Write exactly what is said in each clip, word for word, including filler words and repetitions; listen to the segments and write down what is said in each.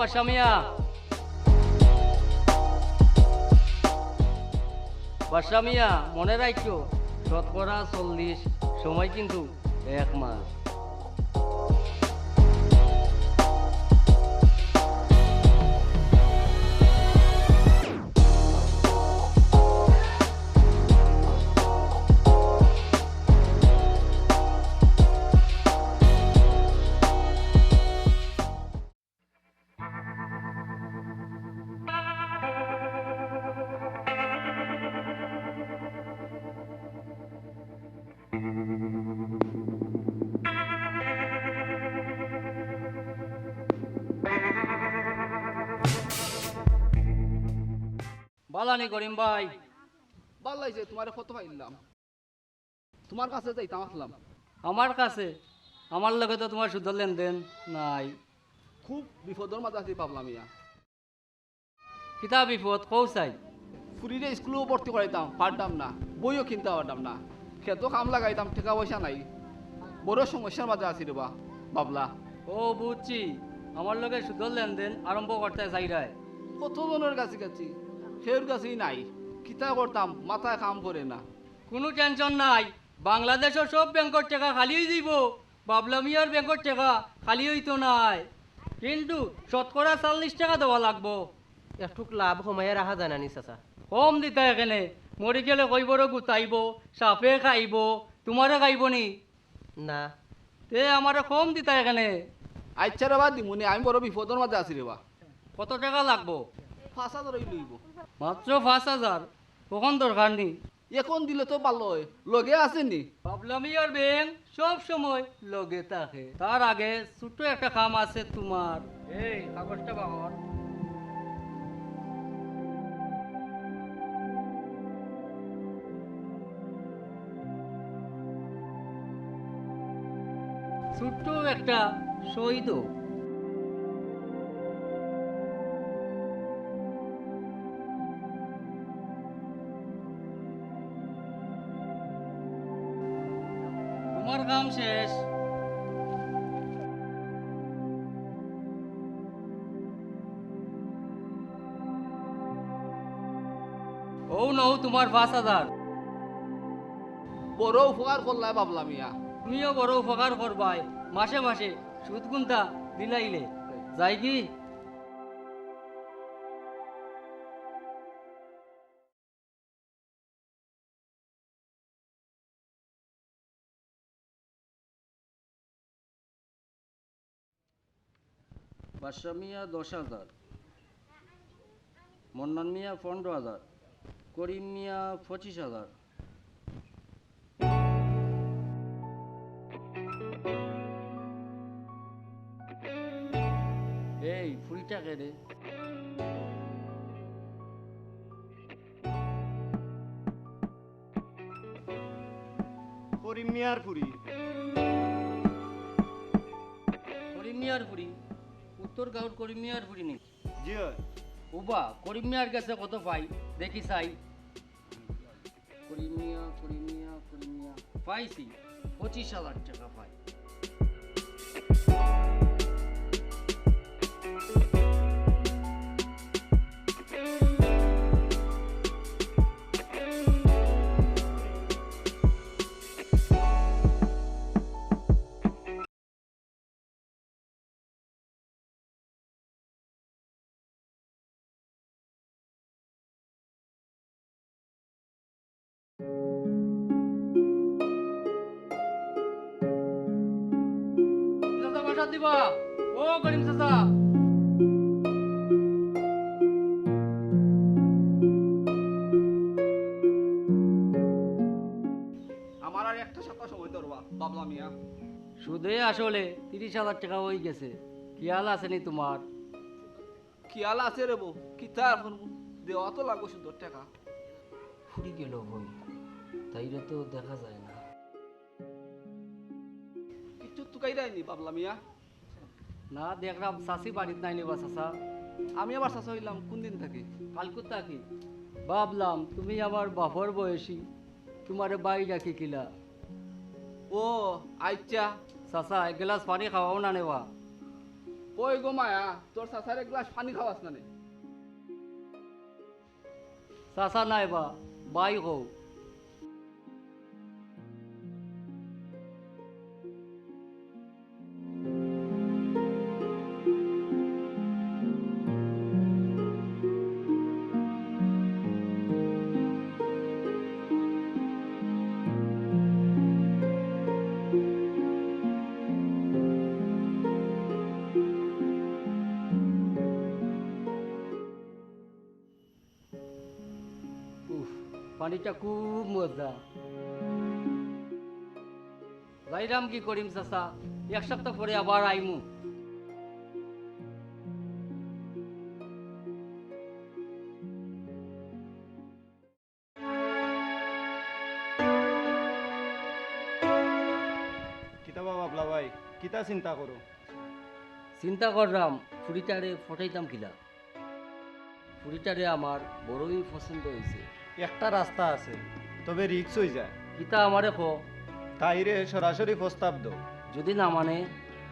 বাদশা মিয়া, বাদশা মিয়া, মনে রাখিও, শতকরা চল্লিশ, সময় কিন্তু এক মাস। বালা নি করিম ভাই? বালা অইছে, তুমারে ফটো পাইলাম। তুমার কাছে যাইতাম আছলাম। আমার কাছে? আমার লগে তো তুমার সুদর লেনদেন নাই। খুব বিপদর মাঝে আছি বাবলা মিয়া। কিতা বিপদ কও চাই? ফুরিরে স্কুলো ভর্তি করাইতাম, পারতাম না, বইও কিনতা পারতাম না, খেতো কাম লাগাইতাম, টেকা পয়সা নাই, বড় সমস্যার মাঝে আছি রেবা বাবলা। ও বুঝছি, আমার লগে সুদর লেনদেন আরম্ভ করতে চাইরায়। কত জনর কাছে গেছি, কেউর কাছেই নাই, কিতা করতাম, মাথায় কাম করে না। কুনু টেনশন নাই, বাংলাদেশর সব ব্যাংকর টেকা খালি অই যাইবো, বাবলা মিয়ার ব্যাংকর টেকা খালি অইতো নায়, কিন্তু শতকরা চল্লিশ টেকা দেওয়া লাগবো। একটুক লাভ কমাইয়া রাখা যায় না নি চাচা? কম দিতায় কেনে, মরি গেলে কইবরো গুতাইবো, সাপে খাইবো, তুমারে খাইবো নি? না। তে আমারে কম দিতায় কেনে? আইচ্ছা রেবা দিমুনে, আমি বড় বিপদর মাঝে আছি রেবা। কত টেকা লাগবো? পাঁচ হাজার অইলে অইবো। মাত্র পাঁচ হাজার? অখন দরকার নি। অখন দিলে তো ভালা অয়, লগে আছে নি? বাবলা মিয়ার ব্যাংক সব সময় লগে থাকে। তার আগে ছোট্ট একটা কাম আছে তুমার। এই কাগজটা বার কর। ছোট্ট একটা সই দেও। তুমার কাম শেষ। অউ নেও তুমার পাঁচ হাজার। বড় উপকার করলায় বাবলা মিয়া। তুমিও বড় উপকার করবায়, মাসে মাসে সুদ গুনতা দিলাইলে। যাইগি? বাদশা মিয়া দশ হাজার, মন্নান মিয়া পনেরো হাজার, করিম মিয়া পঁচিশ হাজার। এই ফুরিটা কে রে? করিম মিয়ার ফুরি। করিম মিয়ার ফুরি? উত্তর গাঁওর করিম মিয়ার ফুরি নি? জি অয়। উবা, করিম মিয়ার গেছে কত পাই? দেখি চাই। করিম মিয়া, করিম মিয়া, করিম মিয়া। পাইছি, পঁচিশ হাজার টেকা পাই। চাচা, বাসা দিবা? ও করিম চাচা। আমার আর একটা সপ্তাহ সময় দেও রেবা, বাবলা মিয়া। সুদে আসলে তিরিশ হাজার টেকা অই গেছে, খিয়াল আছে নি তুমার? খিয়াল আছে রেবো, কিতা আর করমু, দেওয়া তো লাগবো সুদর টেকা। ফুরি গেল কই, তাইরে তো দেখা যায় না। কিচ্ছু তুকাইরায় নি বাবলা মিয়া? না, দেখরাম চাচি বাড়িত নাই নি বা চাচা। আমি আবার চাচা অইলাম কুন দিন থাকি? কাইলকু থাকি। ভাবলাম তুমি আমার বাপর বয়সী, তুমারে ভাই ডাকি কিলা। ও, আইচ্ছা। চাচা, এক গেলাস পানি খাওয়াও না নেবা। কই গো মায়া, তোর চাচার এক গ্লাস পানি খাওয়াস না নি? চাচা নায় বা, ভাই কও। উফ, পানিটা খুব মজা। যাইরাম কি করিম চাচা, এক সপ্তাহ পরে আবার আইমু। কিতা বা বাবলা ভাই, কিতা চিন্তা করো? চিন্তা কররাম, ফুড়িটারে ফটাইতাম কিলা। ফুড়িটারে আমার বড়ই পছন্দ অইছে। একটা রাস্তা আছে, তবে রিস্ক অই যায়। কিতা আমারে ক। তাইরে সরাসরি প্রস্তাব দেও। যদি না মানে,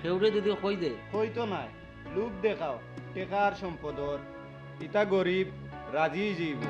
কেউরে যদি কই দে। কইতো নায়, লোভ দেখাও, টেকা আর সম্পদর। ইতা গরিব, রাজি অই যাইবো।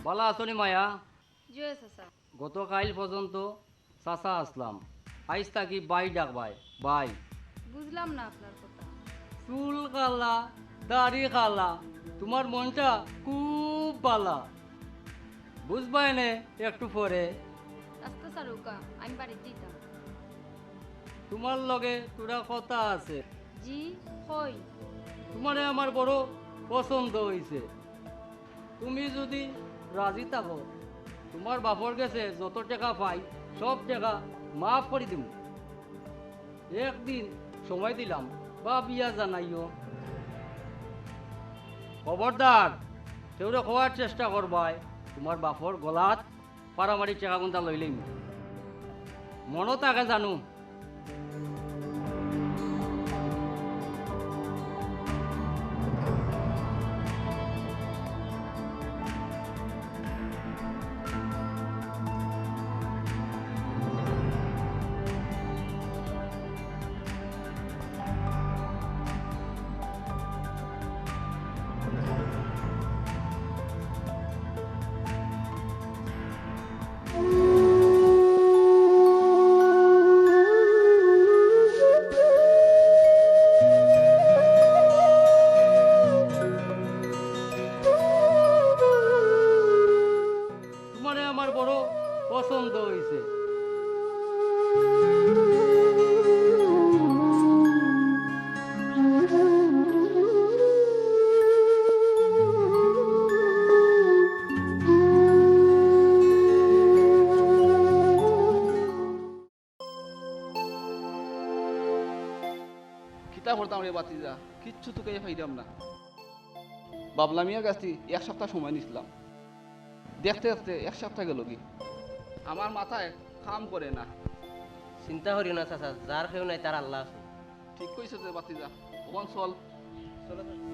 ভালা আছো নি মায়া? জি অয় চাচা। গতকাইল পর্যন্ত চাচা আছলাম, আইজ থাকি ভাই ডাকবায়, ভাই। বুঝলাম না আপনার কথা। চুল কালা, দাড়ি কালা, তুমার মনটা খুব ভালা। বুঝবায় নে একটু পরে। আস্তে চাচা, আমি বাড়িত যাইতাম। তুমার লগে থুড়া কথা আছে। জি, কই। তুমারে আমার বড় পছন্দ অইছে। তুমি যুদি রাজি থাকো, তুমার বাপর গেছে যত টেকা পাই, সব টেকা মাফ করি দিমু। একদিন সময় দিলাম, ভাবিয়া জানাইও। খবরদার, কেউরে কওয়ার চেষ্টা করবায়, তুমার বাপর গলাত পারামারি টেকা কুন্তা লইলাইমু। মনো থাকে জানু। তুমারে আমার বড় পছন্দ অইছে। কিতা করতাম রে ভাতিজা, কিচ্ছু তুকাইয়া পাইরাম না। বাবলা মিয়ার গেছ থাকি এক সপ্তাহ সময় নিছলাম, দেখতে দেখতে এক সপ্তাহ গেলোগি। আমার মাথায় কাম করে না। চিন্তা করিও না চাচা, যার কেউ নাই তার আল্লাহ আছে। ঠিক কইছস রে ভাতিজা, অখন চল। চলো, চলো।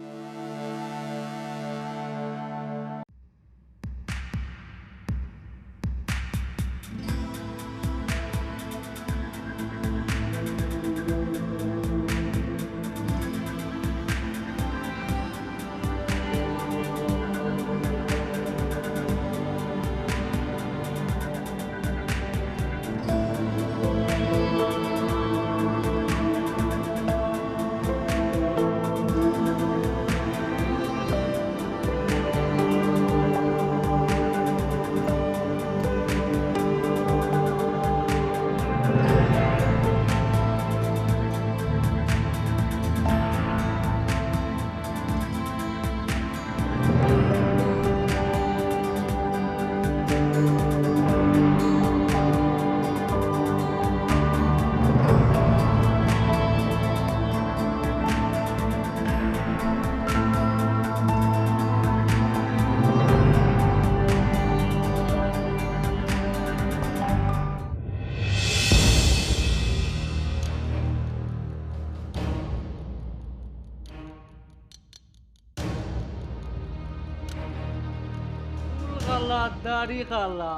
আল্লাহ, দাড়ি খালা,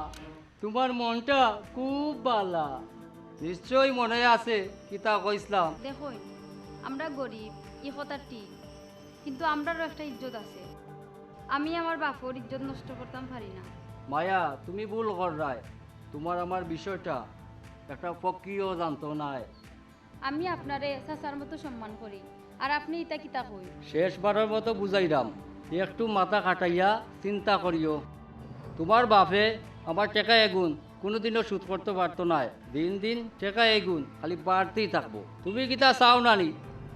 তুমার মনটা খুব বালা। নিশ্চয় মনে আছে কিতা কইছলাম। দেখইন, আমরা গরিব, ই কথা ঠিক, কিন্তু আমরারও একটা ইজ্জত আছে। আমি আমার বাপর ইজ্জত নষ্ট করতাম পারি না। মায়া, তুমি ভুল কররায়। তুমার আমার বিষয়টা একটা ফকিও জানতো নায়। আমি আপনারে চাচার মতো সম্মান করি, আর আপনে ইতা কিতা কইন? শেষবারর মতো বুঝাইরাম, একটু মাথা খাটাইয়া চিন্তা করিও। তুমার বাপে আমার টেকা এগুন কুনুদিনও শোধ করতো পারতো নায়। দিন দিন টেকা এগুন খালি বাড়তেউ থাকবো। তুমি কিতা চাও না নি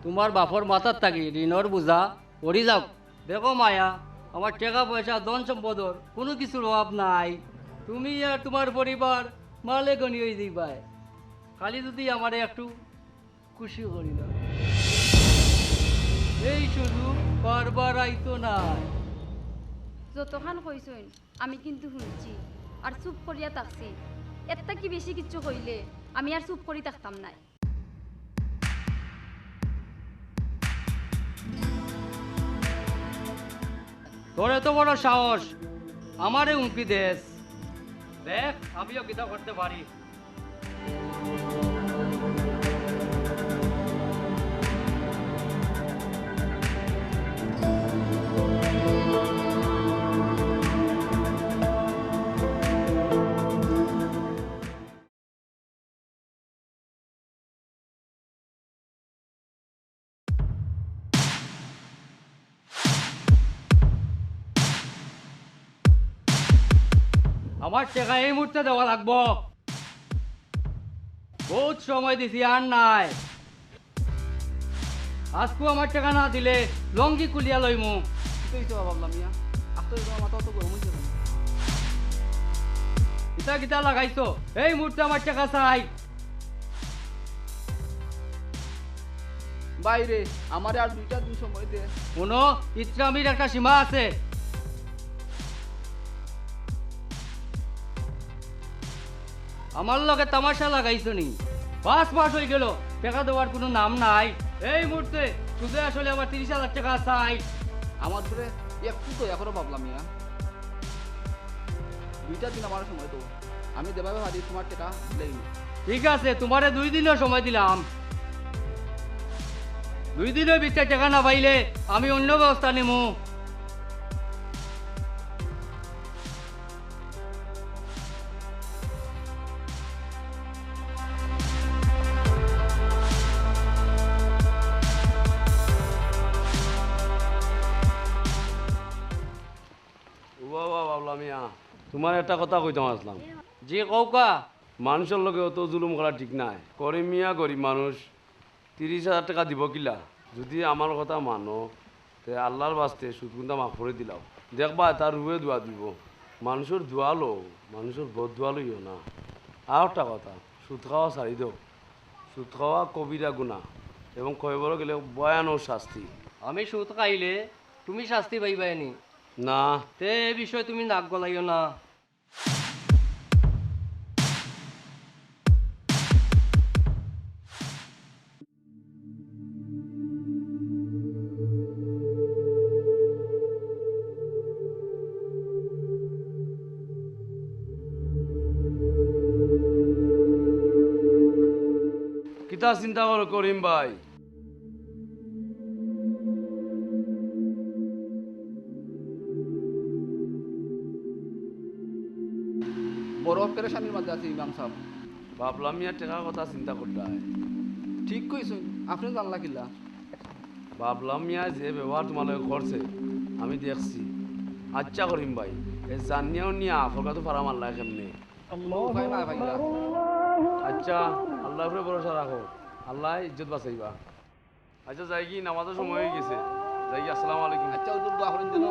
তুমার বাপর মাথার থাকি ঋণর বুঝা পড়ি যাউক? দেখো মায়া, আমার টেকা পয়সা ধন সম্পদর কুনু কিছুর অভাব নাই। তুমি আর তুমার পরিবার মালে গনি অইযিবায়। খালি যুদি আমারে একটু খুশি করিলাও। এই সুযোগ বারবার আইতো নায়। যতখান কইছইন আমি কিন্তু হুনছি, আর চুপ করিয়া থাকছি। এর থাকি বেশি কিচ্ছু কইলে আমি আর চুপ করি থাকতাম নায়। তোর এত বড় সাহস, আমারে হুমকি দেস? দেখ, আমিও কিতা করতে পারি। আমার টেকা এই মুহূর্তে দেওয়া লাগবো। বহুত সময় দিছি, আর নাই। আজকু আমার টেকা না দিলে লঙ্গি খুলিয়া লইমু। কিতা অইছে বাবলা মিয়া? আপনার মাথা অত গরম অইছে কেনে? কিতা কিতা লাগাইছো? এই মুহূর্তে আমার টেকা চাই। ভাইরে, আমারে আর দুইটা দিন সময় দে। হুনো, ইত্রামির একটা সীমা আছে। আমার লগে তামাশা লাগাইছো নি? পাঁচ মাস অইগেলো, টেকা দেওয়ার কুনু নাম নাই। এই মুহূর্তে সুদে আসলে আমার তিরিশ হাজার টেকা চাই। আমার উপরে একটু দয়া করো বাবলা মিয়া, দুইটা দিন আমারে সময় দেও, আমি যেভাবে পারি তুমার টেকা দিলাইমু। ঠিক আছে, তুমারে দুই দিনর সময় দিলাম। দুই দিনর ভিতরে টেকা না পাইলে আমি অইন্য ব্যবস্থা নিমু। ও বাবা, বাবলা মিয়া, তুমারে একটা কথা কইতাম আছলাম। জি, কউক্কা। মানষর লগে অত জুলুম করা ঠিক নায়। করিম মিয়া গরিব মানুষ, তিরিশ হাজার টেকা দিবো কিলা? যুদি আমার কথা মানো, তে আল্লার ওয়াস্তে সুদ কুন্তা মাফ করি দিলাও। দেখবায় তার রুহে দোয়া দিবো। মানষর দোয়া লও, মানষর বদ দোয়া লইও না। আর একটা কথা, সুদ খাওয়া ছাড়ি দেও। সুদ খাওয়া কবিরা গুনা এবং কবরো গেলে ভয়ানক শাস্তি। আমি সুদ খাইলে তুমি শাস্তি পাইবায় নি? না। তে এ বিষয়ে তুমি নাক গলাইও না। কিতা চিন্তা করো করিম ভাই? বড় পেরেশানির মাঝে আছি ইমাম সাব। বাবলা মিয়া টেকার কথা চিন্তা করতায়। ঠিক কইছইন, আপনে জানলা কিলা? বাবলা মিয়া যে ব্যবহার তুমার লগে করছে, আমি দেখছি। আচ্ছা করিম ভাই, এ জানিয়াও নিয়া আফরকাতো ফারা মারলা কেমনে? কোনো উপায় না ভাইয়া। আচ্ছা, আল্লার উপরে ভরসা রাখো, আল্লায় ইজ্জত বাঁচাইবা। আচ্ছা, যাইগি, নামাজর সময় অইগেছে। যাইগি, আসসালামু আলাইকুম। আচ্ছা, হুজুর, দোয়া করইন যেন।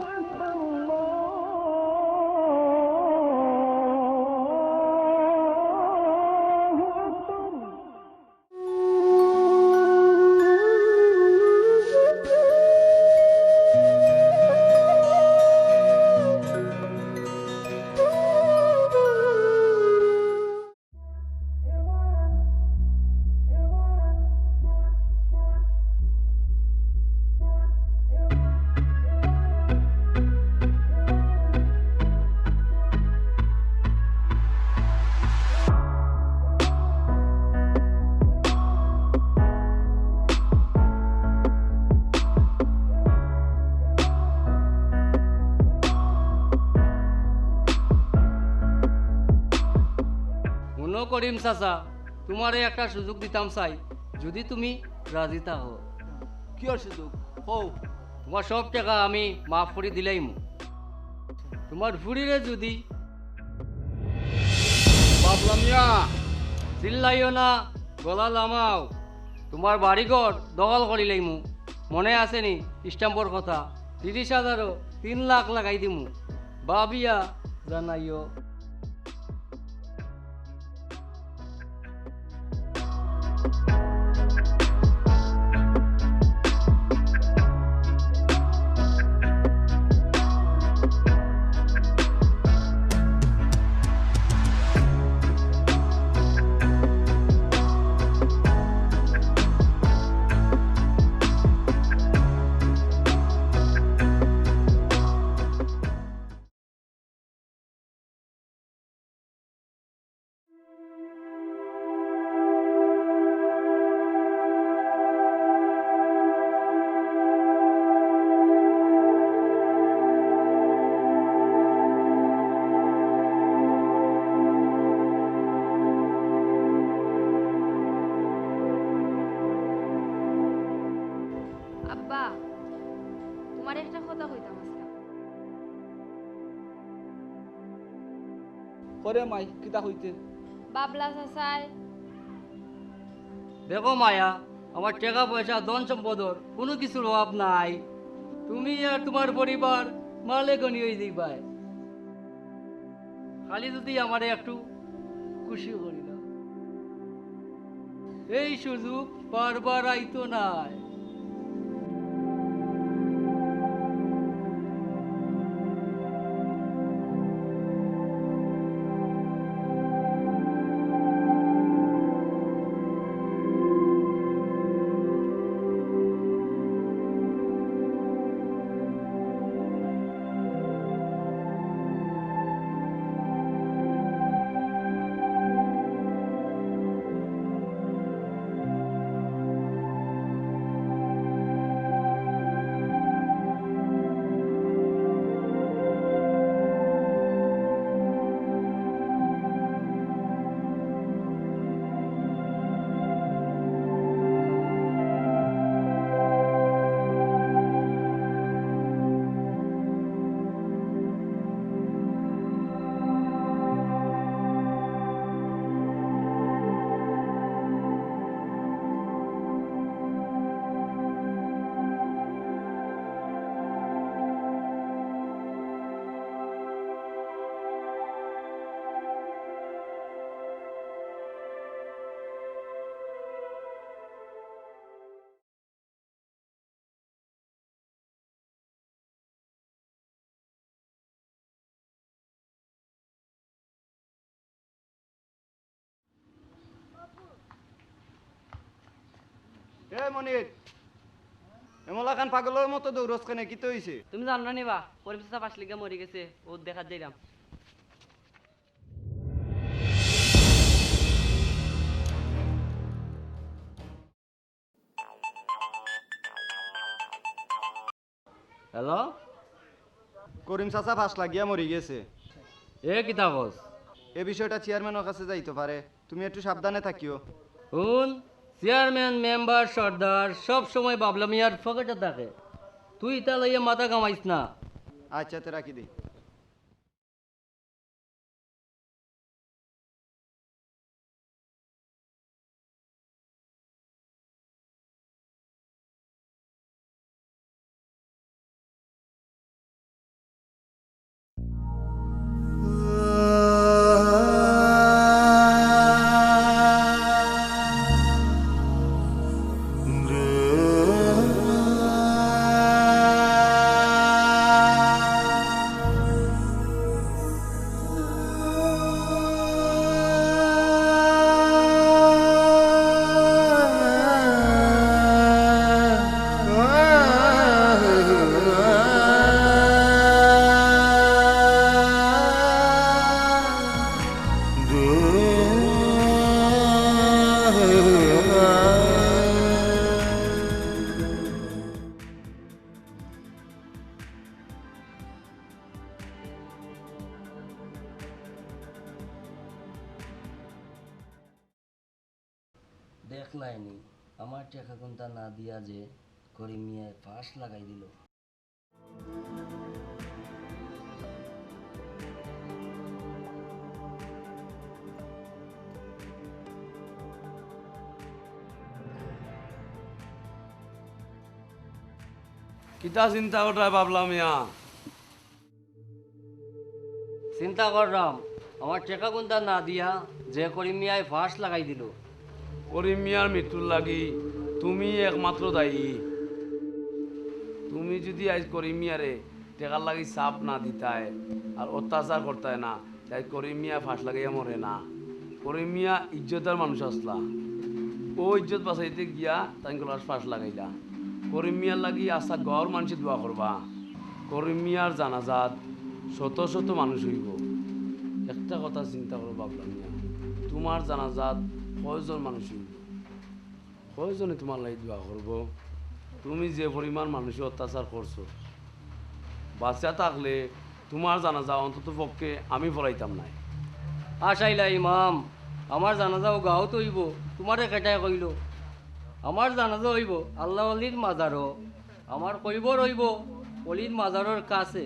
করিম চাচা, তুমারে একটা সুযোগ দিতাম চাই, যুদি তুমি রাজি থাকো। কিওর সুযোগ? কও। তুমার সব টেকা আমি মাফ করি দিলাইমু। তুমার ফুড়িরে যুদি বাবলা মিয়া। চিল্লাইও না, গলা লামাও। তুমার বাড়িঘর দখল করিলাইমু। মনে আছে নি স্ট্যাম্পর কথা? তিরিশ হাজারো তিন লাখ লাগাই দিমু। ভাবিয়া জানাইও। আব্বা, তুমারে একটা কথা কইতাম আছলাম। কও রে মাই, কিতা কইতে? বাবলা চাচায়। দেখো মায়া, আমার টেকা পয়সা, ধন সম্পদর কুনু কিছুর অভাব নাই। তুমি আর তুমার পরিবার মালে গনি অই যাইবায়। খালি যুদি আমারে একটু খুশি করি দাও। এই সুযোগ বারবার আইতো নায়। এ মনির, এমলা খান পাগলর মতো দৌড়স কেনে? কিতা অইছে? তুমি জানো না নি বা, করিম চাচা ফাঁস লাগিয়া মরি গেছে, অউ দেখাত যাইরাম। হ্যালো? করিম চাচা ফাঁস লাগিয়া মরি গেছে। এ কিতা কস? এ বিষয়টা চেয়ারম্যানর কাছে যাইতো পারে, তুমি একটু সাবধানে থাকিও। হুন, চেয়ারম্যান, মেম্বার, সর্দার সব সময় বাবলা মিয়ার পকেটো থাকে, তুই ইতা লইয়া মাথা ঘামাইস না। আচ্ছা, তে রাখি দেই। দেখলায়নি, আমার টেকা কুন্তা না দিয়া যে করিম মিয়ায় ফাঁস লাগাই দিল। কিতা চিন্তা কররায় বাবলা মিয়া? চিন্তা কররাম, আমার টেকা কুন্তা না দিয়া যে করিম মিয়ায় ফাঁস লাগাই দিল। করিম মিয়ার মৃত্যুর লাগি তুমি একমাত্র দায়ী। তুমি যুদি আইজ করিম মিয়ারে টেকার লাগি চাপ না দিতায় আর অত্যাচার করতায় না, তে করিম মিয়া ফাঁস লাগাইয়া মরে না। করিম মিয়া ইজ্জতদার মানুষ আছলা, অউ ইজ্জত বাঁচাইতে গিয়া তাইন গলাত ফাঁস লাগাইলা। করিম মিয়ার লাগি আস্তা গাঁওর মানষে দোয়া করবা। করিম মিয়ার জানাজাত শত শত মানুষ অইবো। একটা কথা চিন্তা করো বাবলা মিয়া, তুমার জানাজাত কয়জন মানুষ অইবো? কয়জনে তুমার লাগি দোয়া করবো? তুমি যে পরিমাণ মানষে অত্যাচার করছো, বাঁচিয়া থাকলে তুমার জানাজা অন্তত পক্ষে আমি পড়াইতাম নায়। আশাইলা ইমাম, আমার জানাজাও গাঁওত অইবো, তুমারে কেটায় কইলো? আমার জানাজা অইবো আল্লা অলির মাজারো। আমার কইবর অইবো অলির মাজারর কাছে।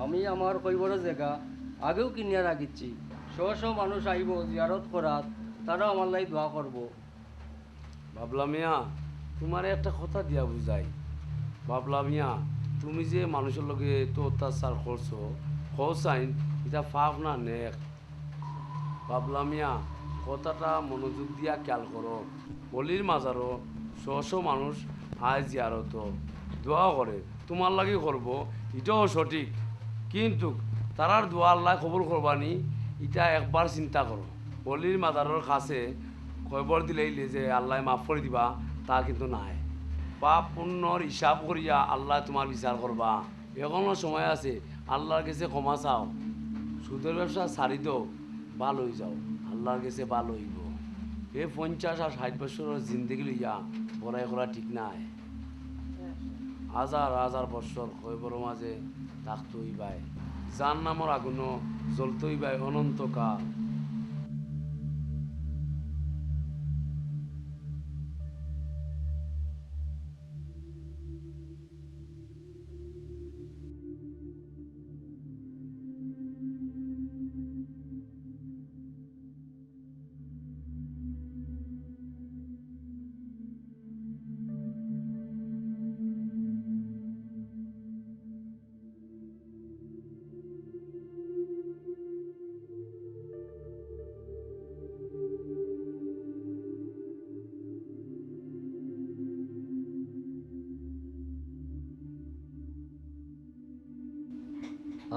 আমি আমার কইবরর জেগা আগেউ কিনিয়া রাখিছি। শ শ মানুষ আইবো জিয়ারত করাত, তারাও আমার লাগি দোয়া করবো। বাবলা মিয়া, তুমারে একটা কথা দিয়া বুঝাই। বাবলা মিয়া, তুমি যে মানুষর লগে এতো অত্যাচার করছো, কও চাইন, ইটা পাপ না নেক? বাবলা মিয়া, কথাটা মনোযোগ দিয়া খেয়াল করো। অলির মাজারো শ শ মানুষ আয় জিয়ারতো, দোয়া করে, তুমার লাগি করবো, ইটাও সঠিক। কিন্তু তারার দোয়া আল্লায় কবুল করবানি, ইটা একবার চিন্তা করো। অলির মাজারর কাছে কবর দিলাইলে যে আল্লায় মাফ করি দিবা, তা কিন্তু নায়। পাপ পুণ্যর হিসাব করিয়া আল্লায় তুমার বিচার করবা। এখনো সময় আছে, আল্লার গেছে ক্ষমা চাও। সুদের ব্যবসা ছাড়ি দেও, ভালা অই যাও, আল্লার গেছে ভালা অইবো। এ পঞ্চাশ আর ষাইট বছরর জিন্দেগি লইয়া বড়াই করা ঠিক নায়। হাজার হাজার বছর কবরর মাঝে থাকতো অইবায়, জাহান্নামর আগুনো জ্বলতো অইবায় অনন্তকাল।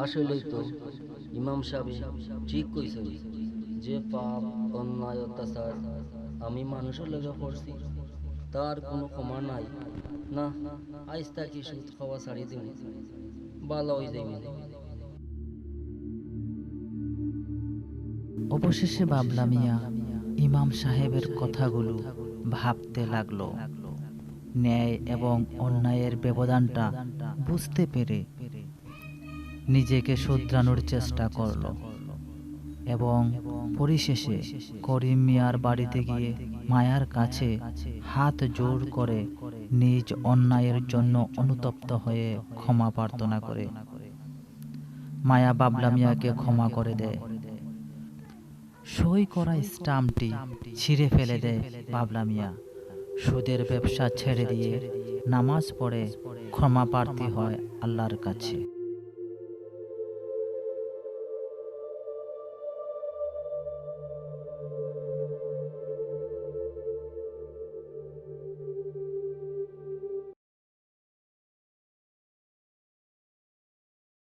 আসলেই তো ইমাম সাবে ঠিক কইছইন যে পাপ, অন্যায়, অত্যাচার আমি মানুষর লগে করছি, তার কুনু ক্ষমা নাই। না, আইজ থাকি সুদ খাওয়া ছাড়ি দিমু, ভালা অই যাইমু। অবশেষে বাবলা মিয়া ইমাম সাহেবের কথাগুলো ভাবতে লাগলো। ন্যায় এবং অন্যায়ের ব্যবধানটা বুঝতে পেরে নিজেকে শুধরানোর চেষ্টা করল এবং পরিশেষে করিম মিয়ার বাড়িতে গিয়ে মায়ার কাছে হাত জোড় করে নিজ অন্যায়ের জন্য অনুতপ্ত হয়ে ক্ষমা প্রার্থনা করে। মায়া বাবলা মিয়াকে ক্ষমা করে দেয়। সই করা স্ট্যাম্পটি ছিঁড়ে ফেলে দেয় বাবলা মিয়া। সুদের ব্যবসা ছেড়ে দিয়ে নামাজ পড়ে ক্ষমা প্রার্থী হয় আল্লাহর কাছে।